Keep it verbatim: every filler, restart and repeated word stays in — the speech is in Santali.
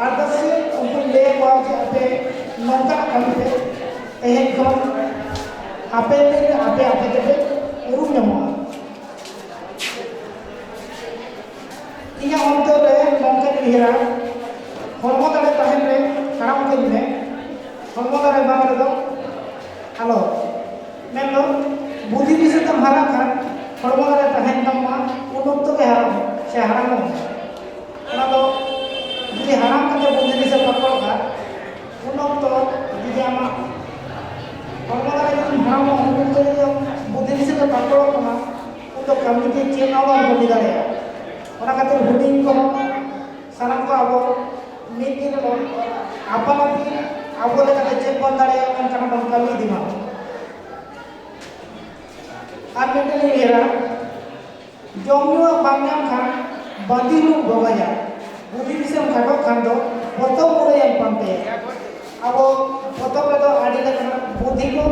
ᱟᱨ ᱫᱚ ᱥᱮ ᱩᱱᱠᱩᱧ ᱞᱟᱹᱭ ᱟᱠᱚᱣᱟ ᱡᱮ ᱟᱯᱮ ᱱᱚᱝᱠᱟᱱᱟᱜ ᱠᱟᱹᱢᱤ ᱯᱮ, ᱛᱮᱦᱮᱧ ᱠᱷᱚᱱ ᱦᱟᱯᱮᱱ ᱫᱤᱱ ᱨᱮ ᱟᱯᱮ ᱟᱯᱮ ᱛᱮᱯᱮ ᱩᱨᱩᱢ ᱧᱟᱢᱚᱜᱼᱟ᱾ ᱤᱧᱟᱹᱜ ᱚᱱᱛᱚᱨ ᱨᱮ ᱱᱚᱝᱠᱟᱧ ᱩᱭᱦᱟᱹᱨᱟ, ᱦᱚᱲᱢᱚ ᱫᱟᱲᱮ ᱛᱟᱦᱮᱱ ᱨᱮ ᱦᱟᱲᱟᱢ ᱠᱟᱹᱧ ᱢᱮ, ᱦᱚᱲᱢᱚ ᱫᱟᱲᱮ ᱵᱟᱝ ᱨᱮᱫᱚ ᱟᱞᱚ᱾ ᱢᱮᱱᱫᱚ ᱵᱩᱫᱷᱤ ᱫᱤᱥᱟᱹ ᱛᱮᱢ ᱦᱟᱨᱟᱜ ᱠᱷᱟᱱ ᱦᱚᱲᱢᱚ ᱫᱟᱲᱮ ᱛᱟᱦᱮᱱ ᱛᱟᱢ ᱢᱟ, ᱩᱱ ᱚᱠᱛᱚ ᱜᱮ ᱦᱟᱨᱟᱜ ᱢᱮ ᱥᱮ ᱦᱟᱲᱟᱢᱚᱜ ᱢᱮ᱾ ᱚᱱᱟ ᱫᱚ ᱡᱩᱫᱤ ᱦᱟᱲᱟᱢ ᱠᱟᱛᱮ ᱵᱩᱫᱷᱤ ᱫᱤᱥᱟᱹ ᱯᱟᱠᱚᱲᱚᱜᱼᱟ, ᱩᱱ ᱚᱠᱛᱚ ᱡᱩᱫᱤ ᱟᱢᱟᱜ ᱦᱚᱲᱢᱚ ᱫᱟᱲᱮ ᱡᱩᱫᱤᱢ ᱦᱟᱲᱟᱢᱚᱜᱼᱟ, ᱩᱱ ᱚᱠᱛᱚ ᱡᱩᱫᱤ ᱟᱢ ᱵᱩᱫᱷᱤ ᱫᱤᱥᱟᱹ ᱛᱮ ᱯᱟᱠᱚᱲᱚᱜ ᱠᱟᱱᱟ, ᱩᱱ ᱫᱚ ᱠᱟᱹᱢᱤ ᱛᱮ ᱪᱮᱫ ᱦᱚᱸ ᱵᱟᱢ ᱠᱟᱹᱢᱤ ᱫᱟᱲᱮᱭᱟᱜᱼᱟ᱾ ᱚᱱᱟ ᱠᱷᱟᱹᱛᱤᱨ ᱦᱩᱰᱤᱧ ᱠᱚᱦᱚᱸ ᱥᱟᱱᱟᱢ ᱠᱚ ᱟᱵᱚ ᱢᱤᱫ ᱫᱤᱱ ᱨᱮᱵᱚᱱ ᱟᱯᱟᱱ ᱟᱹᱯᱤᱱ ᱟᱵᱚ ᱞᱮᱠᱟᱛᱮ ᱪᱮᱫ ᱵᱚᱱ ᱫᱟᱲᱮᱭᱟᱜᱼᱟ, ᱚᱱᱠᱟᱱᱟᱜ ᱵᱚᱱ ᱠᱟᱹᱢᱤ ᱤᱫᱤ ᱢᱟ᱾ ᱟᱨ ᱢᱤᱫᱴᱮᱱ ᱤᱧ ᱩᱭᱦᱟᱹᱨᱟ, ᱡᱚᱢ ᱧᱩᱣᱟᱜ ᱵᱟᱝ ᱧᱟᱢ ᱠᱷᱟᱱ ᱵᱟᱸᱫᱤ ᱦᱩᱲᱩᱢ ᱵᱚᱜᱟᱭᱟ᱾ ᱵᱩᱫᱷᱤ ᱫᱤᱥᱟᱹᱢ ᱠᱷᱟᱴᱚᱜ ᱠᱷᱟᱱ ᱫᱚ ᱯᱚᱛᱚᱵ ᱢᱩᱨᱟᱹᱭᱮᱢ ᱯᱟᱱᱛᱮᱭᱟ᱾ ᱟᱵᱚ ᱯᱚᱛᱚᱵ ᱨᱮᱫᱚ ᱟᱹᱰᱤ ᱞᱮᱠᱟᱱᱟᱜ ᱵᱩᱫᱷᱤ ᱠᱚ